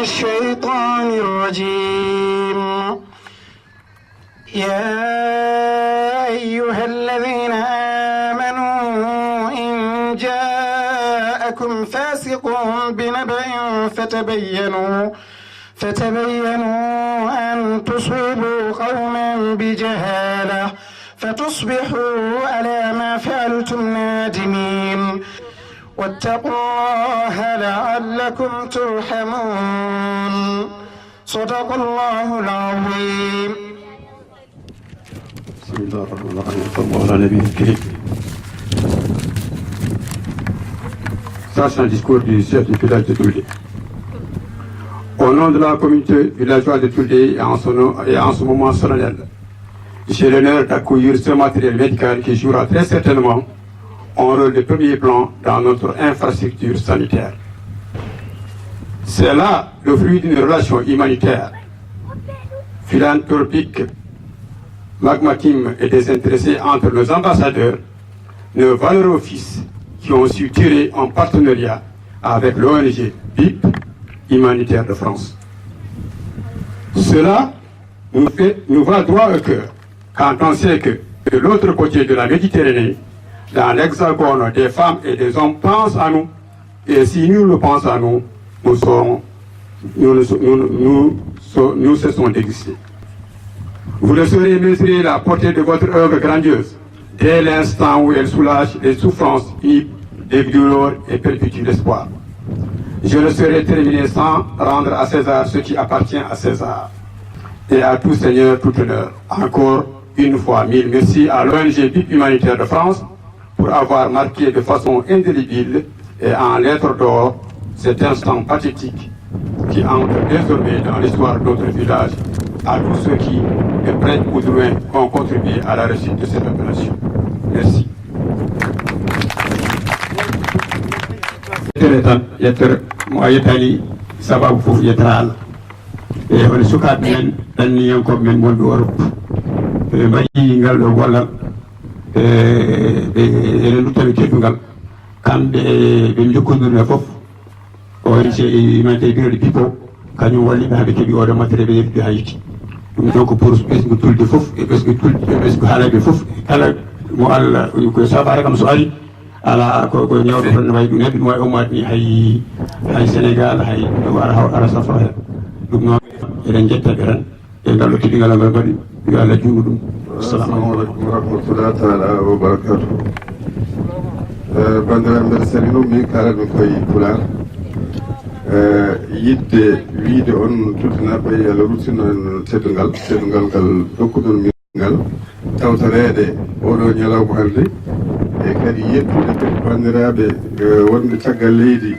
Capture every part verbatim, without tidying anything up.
الشيطان الرجيم. يا أيها الذين آمنوا إن جاءكم فاسق بنبأ فتبينوا فتبينوا أن تصيبوا قوما بجهالة فتصبحوا على ما فعلتم نادمين. واتقوا الله لعلكم ترحمون. صدق الله العظيم. بسم الله الرحمن الرحيم. صلى الله على النبي الكريم. Ça, c'est un discours du chef du village de Toulé. Au nom de la communauté villageoise de Toulé, et en ce nom- et en ce moment solennel, j'ai l'honneur d'accueillir ce matériel médical qui jouera très certainement un rôle de premier plan dans notre infrastructure sanitaire. C'est là le fruit d'une relation humanitaire, philanthropique, magmatique et désintéressée entre nos ambassadeurs, nos valeurs offices qui ont su tirer un partenariat avec l'O N G bip Humanitaire de France. Cela nous, fait, nous va droit au cœur quand on sait que de l'autre côté de la Méditerranée, dans l'Hexagone, des femmes et des hommes pensent à nous. Et si nous le pensons à nous, nous, serons, nous, nous, nous, nous, nous, nous cessons d'exister. Vous ne saurez mesurer la portée de votre œuvre grandiose dès l'instant où elle soulage les souffrances inhibe des douleurs et perpétue l'espoir. Je ne saurais terminer sans rendre à César ce qui appartient à César et à tout seigneur tout honneur. Encore une fois, mille merci à l'O N G bip Humanitaire de France pour avoir marqué de façon indélébile et en lettres d'or cet instant pathétique qui entre désormais dans l'histoire de notre village à tous ceux qui, de près ou de loin, ont contribué à la réussite de cette opération. Merci. Yettere tan, yettere mo a yettani sababu fof, yettere Allah. E hono sukaaɓe men, ɗanniyankooɓe men wonɓe Europe, ɓe mbaɗi ngal ɗo gollal, e ɓe ene luttami teddungal. Kamɓe ɓe jokkondirno fof, O N G Humanitaire Bureau de Pipo, kañum walli ɓe haa ɓe keɓi oɗo matériel, ɓe yetti ha yetti. Ɗum ɗon ko pour ɓesngu Tulde fof, e ɓesngu Tulde, e ɓesngu Halayɓe fof, kala mo Allah, ko sabara kam so ari, ala ko, ko ñawɗo tan ne wayi ɗum, neɗɗo ɗum wawi ummaade ni hay, hay Sénégal, hay ɗum ara, ara safra hen. Ɗum noon, eɗen jetta ɓe tan. E ngal ɗo teddungal ngal mbaɗi, yo Allah juutnu ɗum. Assalamu aleykum wa rahmatullahi taala wa barakatuh. Eh, banndiraaɓe, mbeɗa salmina on, min kaalatmi koye Pulaar. Eh, yiɗde wiide on Tuldenaaɓe, yo Allah ruttin en teddungal, teddungal ngal dokkuɗon min ngal, tawtoreede oɗo ñalawma hannde, e kadi yettude kadi banndiraaɓe, eh, wonɓe caggal leydi,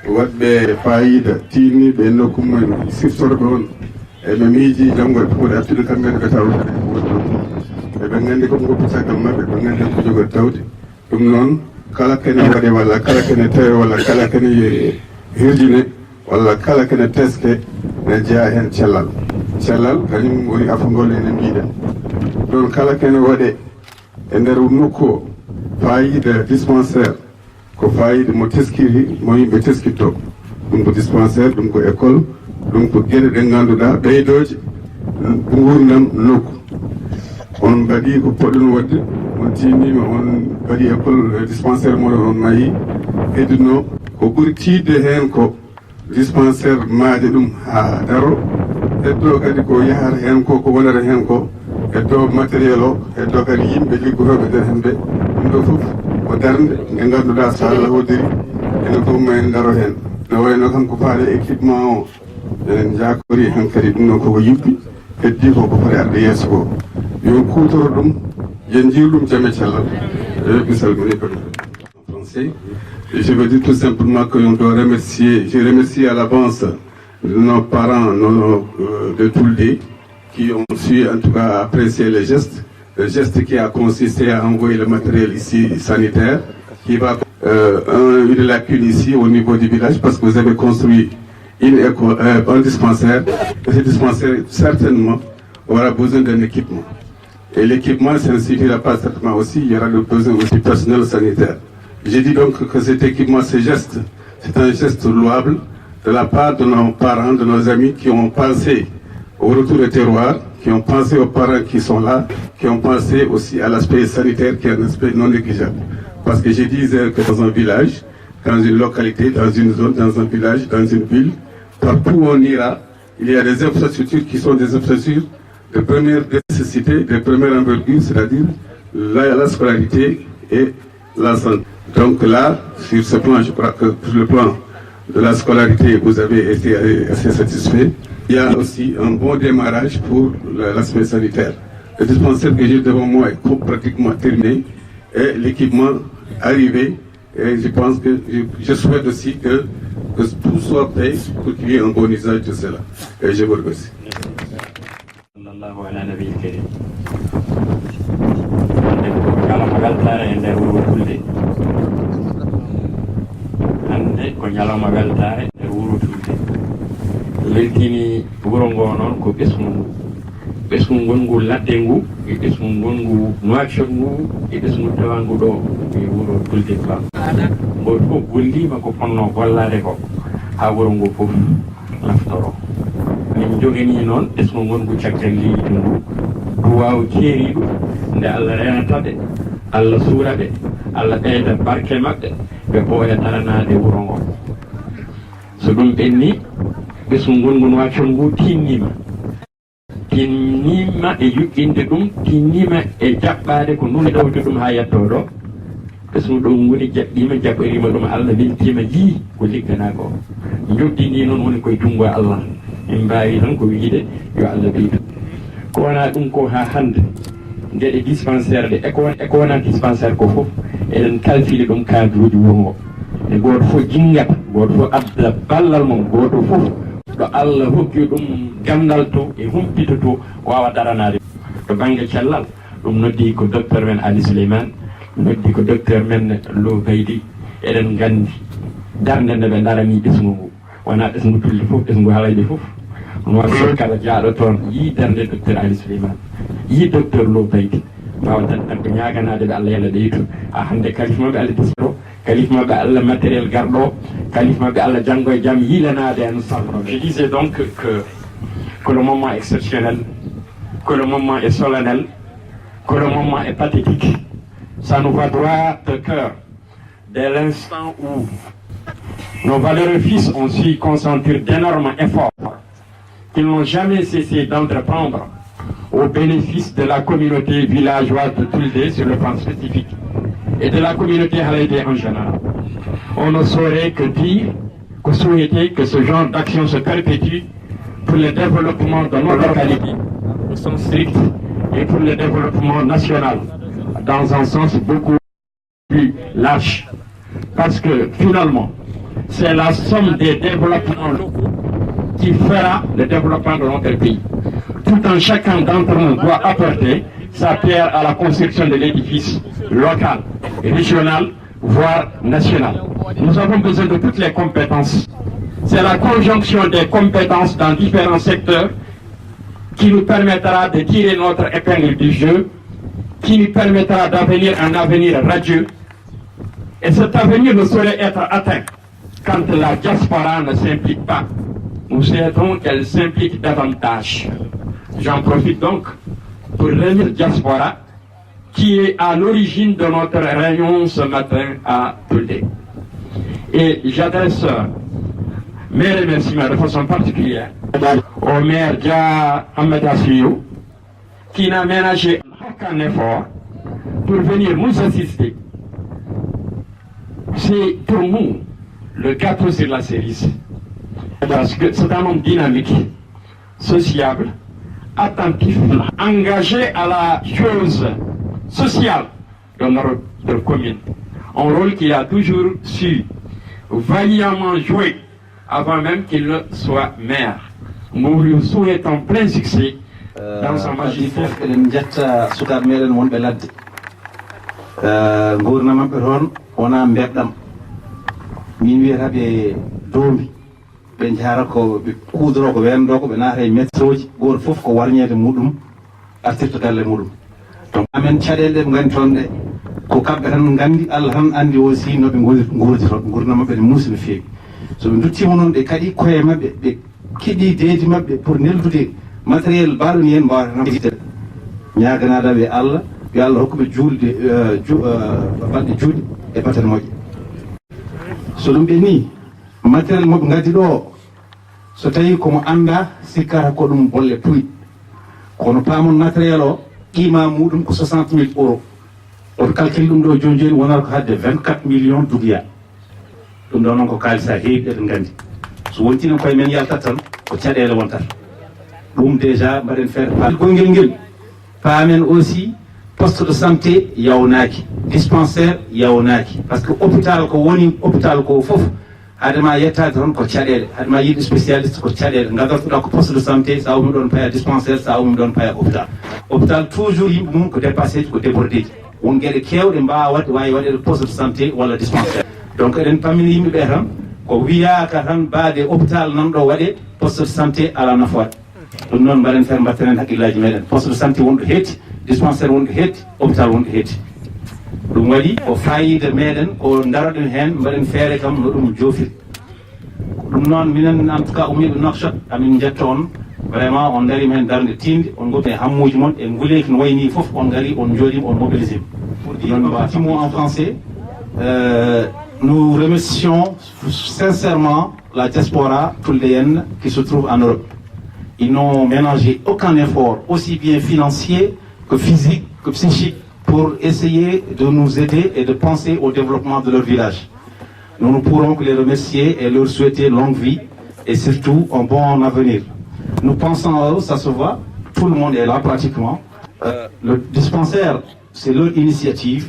waɗɓe faayiida, tiinniiɓe e nokku mumen, siftorɓe on. E ɓe miiji janngo e puɗe artude kamɓe ne ɓe tawa woni ɗon. E ɓe nganndi ko ngoppi caggal maɓɓe, ɓe nganndi ko jogori tawde. Ɗum noon, kala kene waɗe walla kala kene tawe walla kala kene hirjine walla kala kene teske, ne jeyaa heen cellal. Cellal kañum woni afo ngol ene mbiɗen. Ɗon kala kene waɗe e nder nokku o, faayiida dispensaire, ko faayiida mo teskiri, mo yimɓe teskitto. Ɗum ko dispensaire, ɗum ko école, ɗum ko geɗe ɗe ngannduɗaa ɓeydooje nguurndam nokku. On mbaɗi ko poɗɗon waɗde, on tiinniima, on mbaɗi école, eh, dispensaire mo on mahi. Heddino ko ɓuri tiiɗde heen ko dispensaire maaje ɗum haa daro. Heddo kadi ko yahata heen ko, ko wonata heen ko, heddo matériel o, heddo kadi yimɓe liggotooɓe nder heen ɓe. Ɗum ɗo fof ko darnde nde ngannduɗaa so Allah hoddiri, enen fof ma en ndaro heen. No wayno kam ko faale équipement o, eɗen njaakori heen kadi ɗum ɗo koko yuɓɓi, heddi ko ko foti arde yeeso ko. Yo kuutoro ɗum, yo njiiru ɗum jam e cellal. Eyi, mi salminii kadi. Français. Et je veux dire tout simplement que on doit remercier, je remercie à l'avance nos parents, nos, euh, de Tulde, qui ont su en tout cas apprécier le geste. Le geste qui a consisté à envoyer le matériel ici sanitaire, qui va, euh, un- une lacune ici au niveau du village, parce que vous avez construit une école, euh, un dispensaire. Et ce dispensaire, certainement, aura besoin d'un équipement. Et l'équipement, ça ne suffira pas certainement aussi, il y aura le besoin aussi personnel sanitaire. Je dis donc que cet équipement, ce geste, c'est un geste louable, de la part de nos parents, de nos amis qui ont pensé au retour au terroir, qui ont pensé aux parents qui sont là, qui ont pensé aussi à l'aspect sanitaire qui est un aspect non négligeable. Parce que je disais que dans un village, dans une localité, dans une zone, dans un village, dans une ville, partout où on ira, il y a des infrastructures qui sont des infrastructures de première nécessité, de première envergure, c'est-à-dire la, la scolarité et la santé. Donc là, sur ce plan, je crois que sur le plan de la scolarité, vous avez été assez satisfait. Il y a aussi un bon démarrage pour le- l'aspect sanitaire. Le dispensaire que j'ai devant moi est co- pratiquement terminé et l'équipement arrivé. Et je pense que je, je souhaite aussi que, que tout soit fait pour qu'il y ait un bon usage de cela. Et je vous remercie. Sallallahu ala nabiyyil karim. Hannde ko ñalawma weltaare e nder wuro Tulde. Hannde ko ñalawma weltaare e nder wuro Tulde. Weltini wuro ngo noon ko ɓesngu ngu. Ɓesngu ngonngu ladde ngu, e ɓesngu ngonngu Nouakchott ngu, e ɓesngu tawangu ɗo e wuro Tulde Ba. Ngol fof golliima ko fotnoo gollaade ko haa wuro ngo fof naftoro. Min njoganii noon ɓesngu ngonngu caggal leydi ndu, duwaaw ceeriiɗo, nde Allah reenata ɓe, Allah suura ɓe, Allah ɓeyda barke maɓɓe, ɓe ɓooya daranaade wuro ngo. So ɗum ɓennii, ɓesngu ngonngu Nouakchott ngu tiinniima. Tiinniima e yuɓɓinde ɗum, tiinniima e jaɓɓaade ko nulɗawde ɗum haa yettoo ɗo. Ɓesngu ɗo ngoni jaɓɓiima, jaɓɓoriima ɗum Allah, weltiima, yii ko ligganaa ko. Njoɓdi ndi noon woni koye junngo Allah. Min mbaawi tan ko wiyde yo Allah ɓeydu. Ko wonaa ɗum ko haa hannde, geɗe dispensaire ɗe, e ko won- e ko wonaa dispensaire ko fof, eɗen kalfini ɗum cadre uji wuro ngo. E gooto fof jinngata, gooto fof adda ballal mum, gooto fof ɗo Allah hokki ɗum ganndal to e humpito to waawa daranaade. To bannge cellal, ɗum noddi ko docteur men Ali Souleymane, noddi ko docteur men Lo Baydi. Eɗen nganndi darnde nde ɓe darani ɓesngu ngu, wonaa ɓesngu Tulde fof, ɓesngu Halayɓe fof. Nouakchott kala jaaɗo toon yii darnde docteur Ali Souleymane, yii docteur Lo Baydi. Mbaawa tan tan ko ñaaganaade ɓe Allah yalla ɓeydu. A hannde kalif maɓɓe Allah desiro, kalif maɓɓe Allah matériel garɗo, kalif maɓɓe Allah janngo e jam yiilanaade en safro. Je disais donc que, que le moment est exceptionnel, que le moment est solennel, que le moment est pathétique. Ça nous va droit au cœur dès l'instant où nos valeureux fils ont su consentir d'énormes efforts qu'ils n'ont jamais cessé d'entreprendre au bénéfice de la communauté villageoise de Tulde sur le plan spécifique et de la communauté Halayde en général. On ne saurait que dire, que souhaiter que ce genre d'action se perpétue pour le développement de nos localités au sens strict et pour le développement national dans un sens beaucoup plus large. Parce que finalement, c'est la somme des développements locaux qui fera le développement de notre pays. Tout un chacun d'entre nous doit apporter sa pierre à la construction de l'édifice local, régional, voire national. Nous avons besoin de toutes les compétences. C'est la conjonction des compétences dans différents secteurs qui nous permettra de tirer notre épingle du jeu, qui nous permettra d'avenir un avenir radieux. Et cet avenir ne saurait être atteint quand la diaspora ne s'implique pas. Nous souhaitons qu'elle s'implique davantage. J'en profite donc pour remercier la diaspora qui est à l'origine de notre réunion ce matin à Tulde. Et j'adresse, euh, mes remerciements de façon particulière au maire Dia Ahmed Assouillou, qui n'a ménagé aucun effort pour venir nous assister. C'est pour nous le gâteau sur la cerise. Parce que c'est un homme dynamique, sociable, attentif, engagé à la chose sociale de notre commune. Un rôle qu'il a toujours su vaillamment jouer avant même qu'il ne soit maire. Nous lui souhaitons plein succès dans son magistère. Eɗen njetta sukaaɓe meɗen wonɓe ladde. Eh, nguurna maɓɓe toon wonaa mbeɓɗam. Min wiyata ɓe doombi. Ɓe njahata ko ɓe kuudoro ko ween ɗo, ko ɓe naata e métroji, gooto fof ko warñeede muɗum artirta galle muɗum. Donc amen caɗeele ɗe ɓe ngandi toon ɗe, ko kamɓe tan ngandi, Allah tan andi aussi no ɓe nguurdi toon. Nguurna maɓɓe ne muusi no feewi. So ɓe nduttiima noon, ɓe kaɗi koye maɓɓe, ɓe keɓi deedi maɓɓe pour neldude matériel mbaɗo ni heen, mbaawata tan. Ñaaganaade ɓe Allah, yo Allah hokku ɓe juulde, eh, ju-, eh, baɗɗe juuɗe e batten moƴƴe. So ɗum ɓenni, matériel mo ɓe ngaddi ɗo, so tawi ko mo annda, sikkata ko ɗum bolle puyɗe. Kono paamon matériel o, qima muɗum ko soixante mille euros. Oto calcul ɗum ɗo jooni jooni wonata ko hadde vingt-quatre millions duguya. Ɗum ɗo noon ko kaalis ha heewi, eɗen nganndi. So wontii noon koye men yaltat tan, ko caɗeele wontata. Ɗum déjà mbaɗen feere. Paamen gonngel ngel, paamen aussi poste de santé yawnaaki, dispensaire yawnaaki. Parce que hôpital ko woni hôpital ko fof, hade ma yettaade toon ko caɗeele, hade ma yiide spécialiste ko caɗeele. Ngadortoɗa ko poste de santé, sa ummi ɗoon paya dispensaire, sa ummi ɗoon paya hôpital. Hôpital toujours yimɓe mum ko dépassé ji, ko débordé ji. Won geɗe keewɗe mbaawa waɗ-, waawi waɗeede poste de santé walla dispensaire. Donc eɗen pammina yimɓe ɓe tan, ko wiyaaka tan baade hôpital nan ɗo waɗe, poste de santé alaa nafoore. Ɗum noon mbaɗen feere mbatten heen hakkillaaji meɗen. Poste de santé wonɗo heetti, dispensaire wonɗo heetti, hôpital wonɗo heetti. Ɗum waɗi ko faayiida meɗen, ko ndaroɗen heen, mbaɗen feere kam no ɗum joofiri. Ɗum noon minen en tout cas ummiiɓe Nouakchott, amin njetto on. Vraiment on ndariima heen darnde tiiɗnde, on ngoppi e hammuuji mon, e nguleeki no wayi nii fof, on ngari, on njooɗiima, on mobilisima. Pour dire un petit mot en français, euh, nous remercions sincèrement la diaspora tuldeenne qui se trouve en Europe. Ils n'ont ménagé aucun effort, aussi bien financier que physique que psychique, pour essayer de nous aider et de penser au développement de leur village. Nous ne pourrons que les remercier et leur souhaiter longue vie et surtout un bon avenir. Nous pensons à eux, ça se voit, tout le monde est là pratiquement. Euh, le dispensaire, c'est leur initiative.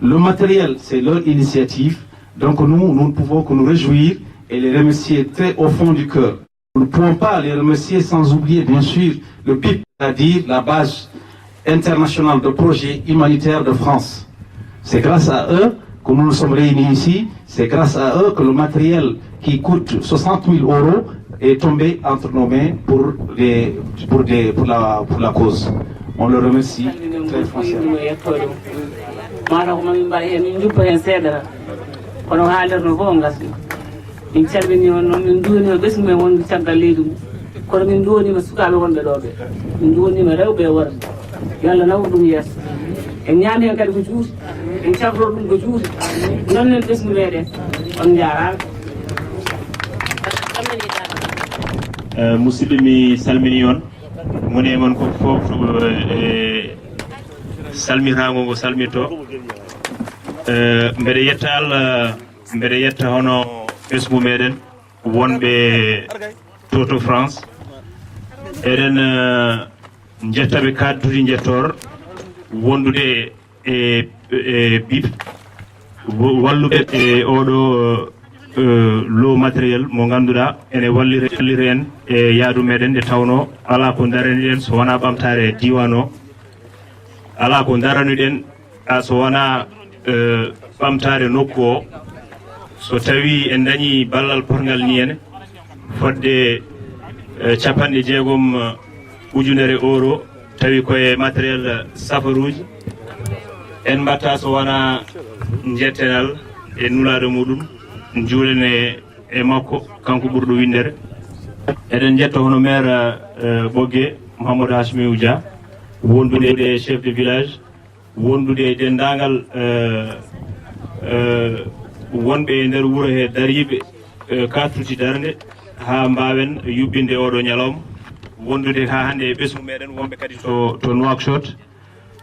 Le matériel, c'est leur initiative. Donc nous, nous ne pouvons que nous réjouir et les remercier très au fond du cœur. Nous ne pouvons pas les remercier sans oublier, bien sûr, le bip, c'est-à-dire la base internationale de projets humanitaires de France. C'est grâce à eux que nous nous sommes réunis ici. C'est grâce à eux que le matériel qui coûte soixante mille euros est tombé entre nos mains pour des, pour des, pour la, pour la cause. On le remercie très sincèrement. Mataw ko mamin mbaɗa heen, min njuppa heen seeɗa tan. Kono ko haalirnoo fof o ngasno. Min calminii on noon, min nduwaniima ɓesngu men wondu caggal leydi mum. Kono min nduwaniima sukaaɓe wonɓe ɗo ɓe. Min nduwaniima rewɓe e worɓe. Yo Allah nawru ɗum yeeso. En ñaami heen kadi ko juuti. En cafroo ɗum ko juuti. Noon nen ɓesngu meɗen. On njaaraama. Eh, musidɓe, mi salminii on. Moni e mon ko fof, eh, salmitaango ngo salmitto. Eh, mbeɗa yetta Allah, mbeɗa yetta hono ɓesngu meɗen wonɓe to, to France. Eɗen, eh, njettaɓe kaddude njettoor wondude e, e bip, wo-, walluɓe e oɗo, eh, lo matériel mo ngannduɗaa ene wallira, wallira en e yaadu meɗen, nde tawnoo alaa ko daraniɗen so wonaa ɓamtaare diiwaan o, alaa ko daraniɗen a so wonaa, eh, ɓamtaare nokku o. So tawii en dañii ballal potngal nii ene fodde, eh, capanɗe jeegom, eh, ujunere euro, tawi koye matériel, eh, safaruuji, en mbaɗta so wonaa njettenal e nulaaɗo muɗum, njuuren e, e makko, kanko ɓurɗo winndere. Eɗen njetta hono maire, eh, Ɓoggee, Mouhamadou Hachimiou Dia, wondude e chef de village, wondude e denndaangal, eh, eh, wonɓe e nder wuro he dariiɓe, eh, kaartuuji darnde haa mbaawen yuɓɓinde oɗo ñalawma, wondude haa hannde e ɓesngu meɗen wonɓe kadi to, to Nouakchott.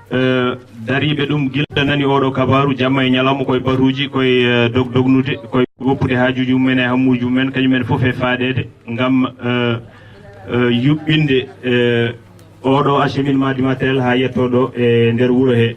Eh, dariiɓe ɗum gila nani oɗo kabaaru, jamma e ñalawma koye batuuji, koye, eh, dog-, dognude, koye woppude haajuuji mumen e hammuuji mumen, kañumen fof e faaɗeede ngam, eh, eh, yuɓɓinde, eh, oɗo acheminement du matériel haa yettoo ɗo e nder wuro he.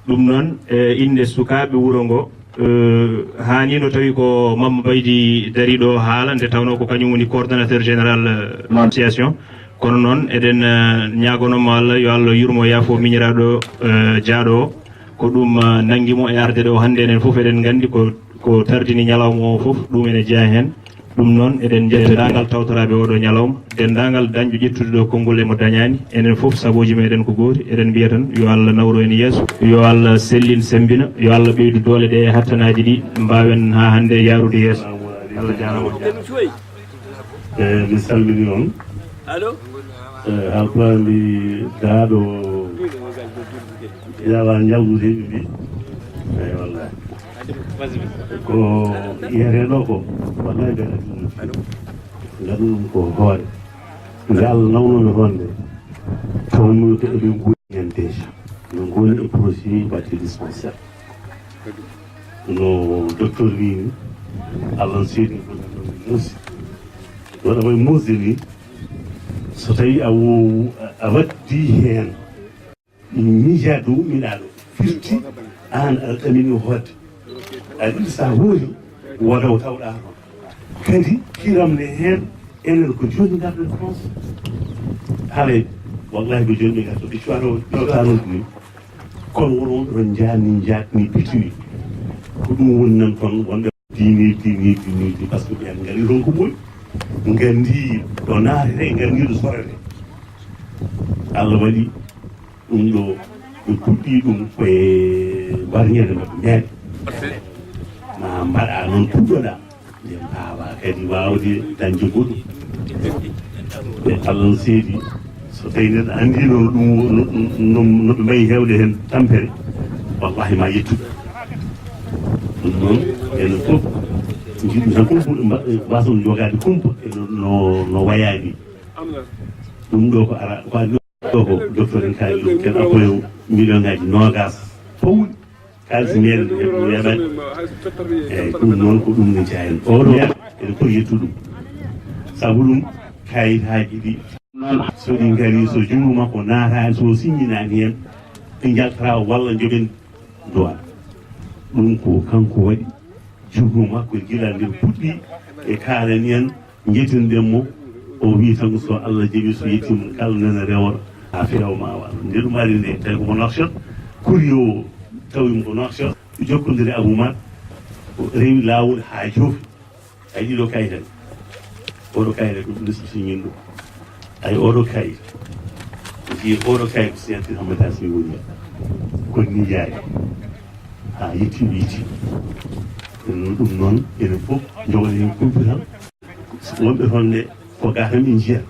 Ɗum noon, e innde sukaaɓe wuro ngo, eh, haanino tawi ko Mamma Baydi dariiɗo haala, nde tawnoo ko kañum woni coordonnateur général, eh, association. Kono noon, eɗen, eh, ñaagonoo mo Allah, yo Allah yurmo, yaafo miñiraaɗo, eh, jaaɗo o. Ko ɗum, eh, nanngi mo e arde ɗo hannde. Enen fof eɗen nganndi ko, ko tardini ñalawma o fof, ɗum ene jeyaa heen. Ɗum noon, eɗen njetta denndaangal tawtoraaɓe oɗo ñalawma, denndaangal dañɗo ƴettude ɗo konngol e mo dañaani. Enen fof sabooji meɗen ko gooti, eɗen mbiya tan yo Allah nawru en yeeso, yo Allah sellin semmbina, yo Allah ɓeydu doole ɗe e hattanaaji ɗi, mbaawen haa hannde yahrude yeeso. Allah jaaraama. E mi salmini on. E halpulaar mbi daaɗo yawa njawdude mbi. Eyi wallahi. Ko yiyetee ɗo ko wallahi ɓe ngaɗu ɗum ko hoore. Nde Allah nawnoɓe honde tawnoo ko eɓe ngoni heen déjà. Ɓe ngoni e projet waɗde dispensaire. No docteur wii ni, Allah seedi ko muusi. Waɗa koye muusde ni, so tawi a wo-, a waddi heen miija dow miɗa ɗo firti, aan aɗa ɗamini hoodde. A ɗiɗi sa hoori, woda o tawɗa toon. Kadi kiram ne heen, enen ko jooni ngarɗen France. Haray, wallahi ko jooni ɓe ngarta, ɓe cuwano, cuwatano ɗum. Kono won wonɓe toon njaatni, njaatni, pituwi. Ko ɗum woni nan toon, wonɓe diini, diini, diini, diini, parce que ɓen ngari ronko ɓoy. Nganndi ɗo naatete, nganndi ɗo sorete. Allah waɗi ɗum ɗo, ɓe puɗɗi ɗum koye mbarñeede maɓɓe, mbeeɗe. Ma mbaɗa noon puɗɗoɗa, nde mbaawa kadi waawde dañde goɗɗum. Ɓe Allah seedi, so tawi neɗɗo anndino ɗum, no, no, no ɓe mbayi heewde heen tampere, wallahi ma yettu. Ɗum noon, enen fof, njiɗmi tan kumpa, mba-, mbaason jogaade kumpa e no, no, no wayaani. Ɗum ɗo ko ara, ko addi ɗo ko docteur en kaali ɗum, ken appoyo million ngaji noogas pawɗi. Kaalis meere nde heɓi weeɓaani. Eeyi, ɗum noon ko ɗum ne jaayen. Oɗo ene poti yettude ɗum. Sabu ɗum, kayitaaji ɗi, so ɗi ngarii, so junngo makko naataani, so o siññinaani heen, ɓe njaltata walla njoɓen duwaa. Ɗum ko kanko waɗi junngo makko gila nde puɗɗi e kaalani en. Njettinɗen mo, o wii tan so Allah jaɓi, so yettiima kala nana rewora haa feewa ma waɗa. Nde ɗum ari nde, tawi ko mo Nouakchott, kuri o tawi mo ko Nouakchott, jokkondire Abou Mar, o rewi laawol haa joofi. Ay ɗiɗo kayit en, oɗo kayit en, ɗum ɗum si ñin ɗum. Ay oɗo kayit, si oɗo kayit ko signature Hammata si woni. Ko ni yaari. Haa yettiiɓe yettiiɓe. Ɗum noon, enen fof njogoɗen heen kumpital. Wonɓe toon nde ko ga tan ɓe njiya.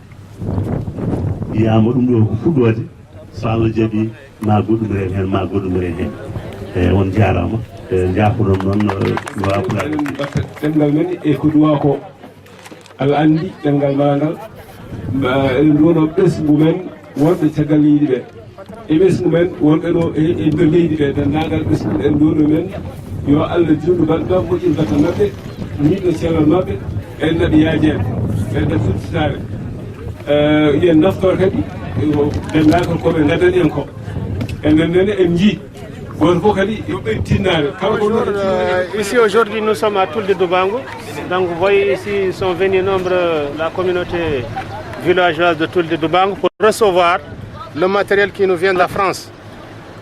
Wiyaama ɗum ɗo ko fuɗɗoode, so Allah jaɓi, ma goɗɗum reen heen, ma goɗɗum reen heen. Eeyi, on njaaraama. Eeyi, njaafoɗon noon, no, no waawi pulaar. Eɗen mbatta ɗemngal men e ko duwaa ko. Allah anndi ɗemngal ma ngal. Ma, eɗen nduwano ɓesngu men wonɓe caggal leydi ɓe. E ɓesngu men wonɓe ɗo e, e nder leydi ɓe, denndaangal ɓesngu men, en nduwano men. Yo Allah juutnu balɗe maɓɓe, moƴƴin batte maɓɓe, ñiiɓno cellal maɓɓe, en naɓi yaajeede, ɓen ɗo futtitaare. Eh, yen naftor kadi, ko denndaangal ko ɓe ngaddani en ko. Enen nene en njii, gooto fof kadi yo ɓeydu tinnaare. Kala ko Bonjour, euh, ici aujourd'hui nous sommes à Toul de Doubango. Donc vous voyez ici, ils sont venus nombreux, la communauté villageoise de Toul de Doubango pour recevoir le matériel qui nous vient de la France.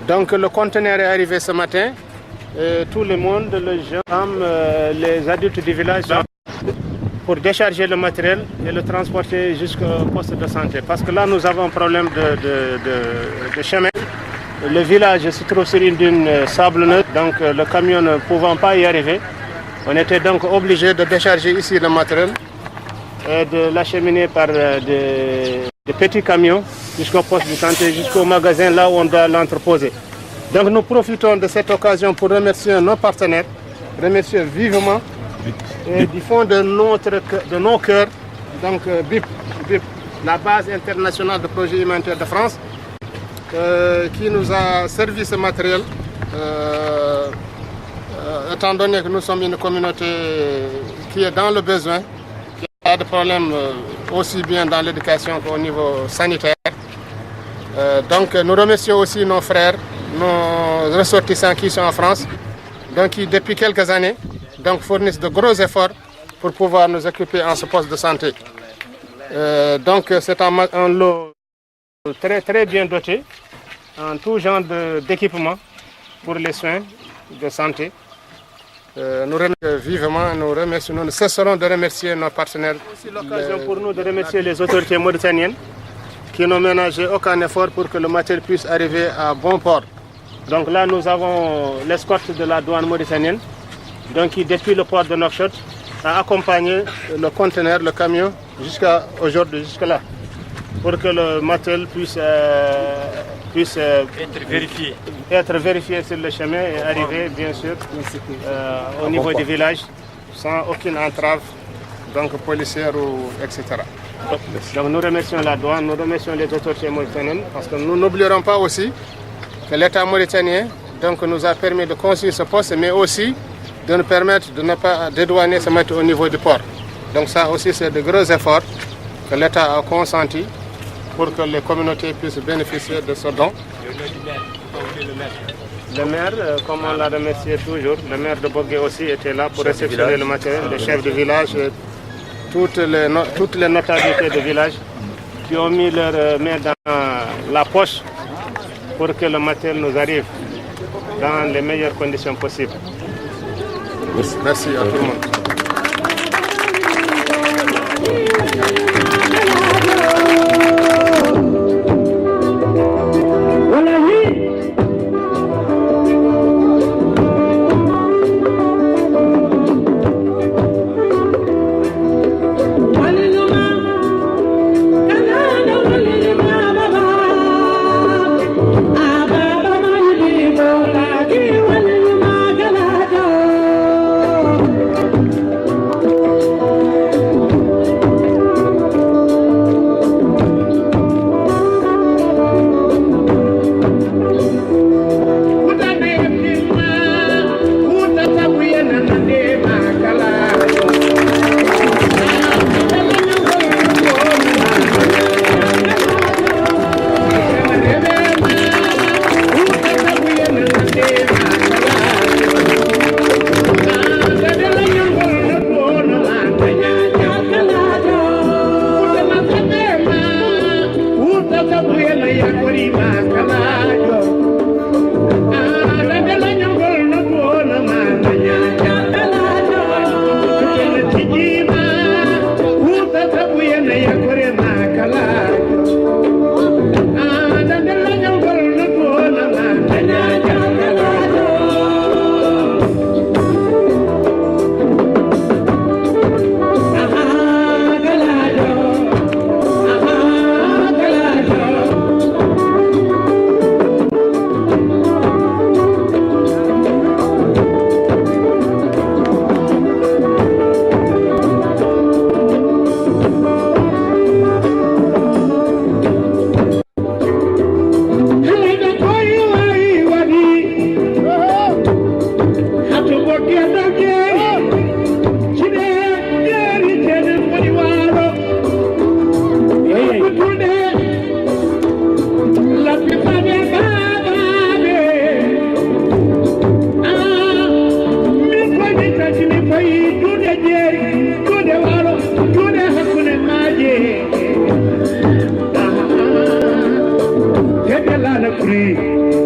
Donc le conteneur est arrivé ce matin. Et tout le monde, les gens, euh, les adultes du village sont pour décharger le matériel et le transporter jusqu'au poste de santé. Parce que là, nous avons un problème de, de, de, de chemin. Le village se trouve sur une dune, euh, sablonneuse, donc, euh, le camion ne pouvant pas y arriver, on était donc obligé de décharger ici le matériel et de l'acheminer par, euh, des, des petits camions jusqu'au poste de santé, jusqu'au magasin, là où on doit l'entreposer. Donc nous profitons de cette occasion pour remercier nos partenaires, remercier vivement et du fond de notre cœ-, de nos cœurs, donc, euh, bip, bip, la base internationale de projets humanitaires de France, euh, qui nous a servi ce matériel. Euh, euh, étant donné que nous sommes une communauté qui est dans le besoin, il y a des problèmes, euh, aussi bien dans l'éducation qu'au niveau sanitaire. Euh, donc, nous remercions aussi nos frères, nos ressortissants qui sont en France, donc qui, depuis quelques années, donc, fournissent de gros efforts pour pouvoir nous occuper en ce poste de santé. Euh, donc, c'est un ma-, un lot très, très bien doté en tout genre de, d'équipement pour les soins de santé. Euh, nous remercions vivement, nous remercions, nous ne cesserons de remercier nos partenaires. C'est aussi l'occasion pour nous de remercier les autorités mauritaniennes qui n'ont ménagé aucun effort pour que le matériel puisse arriver à bon port. Donc là, nous avons l'escorte de la douane mauritanienne, donc qui, depuis le port de Nouakchott, a accompagné le conteneur, le camion, jusqu'à aujourd'hui, jusque-là, pour que le matériel puisse, euh, puisse euh, être vérifié. Être vérifié sur le chemin et arriver, bien sûr, euh, au niveau du village, sans aucune entrave, donc policière ou et cetera. Donc nous remercions la douane, nous remercions les autorités mauritaniennes, parce que nous n'oublierons pas aussi que l'État mauritanien donc, nous a permis de construire ce poste, mais aussi de nous permettre de ne pas dédouaner ce matériel au niveau du port. Donc ça aussi, c'est de gros efforts que l'État a consenti pour que les communautés puissent bénéficier de ce don. Le maire, euh, comme on l'a remercié toujours, le maire de Bogué aussi était là pour réceptionner le matériel, le chef de village, et toutes les, no- toutes les notabilités de village qui ont mis leur euh, main dans la poche pour que le matériel nous arrive dans les meilleures conditions possibles. Merci à tout le monde.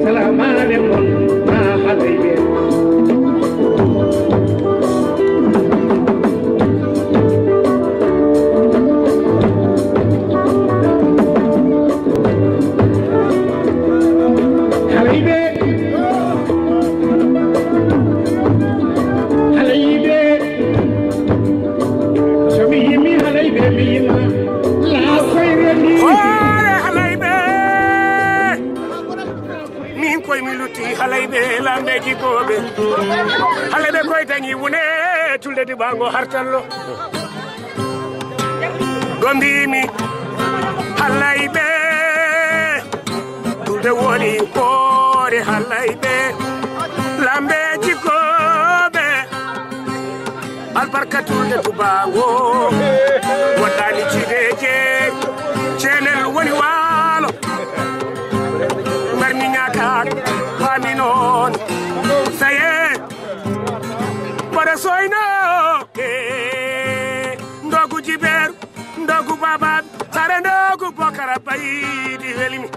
Salamu aleykum. Halayɓe, halayɓe, so mi yimi halayɓe, mi yima laakoyre ndi. Hoore halayɓe, min koye mi lutti halayɓe, lamɓe jiggooɓe. Halayɓe koye dañi wune tulde diɓaango hartallo. Ko mbimi halayɓe, ɗumde woni hoore halayɓe, lamɓe jiggooɓe. Albarka tulde tubaango, waɗɗani cideje, ceenel woni waalo. Mbarmi ñaagaade, faami noon, saye, mboɗo soyno, e, ndogu jibeeru, ndogu baabaaɓe, sare ndogu Bokara Baydi welimi.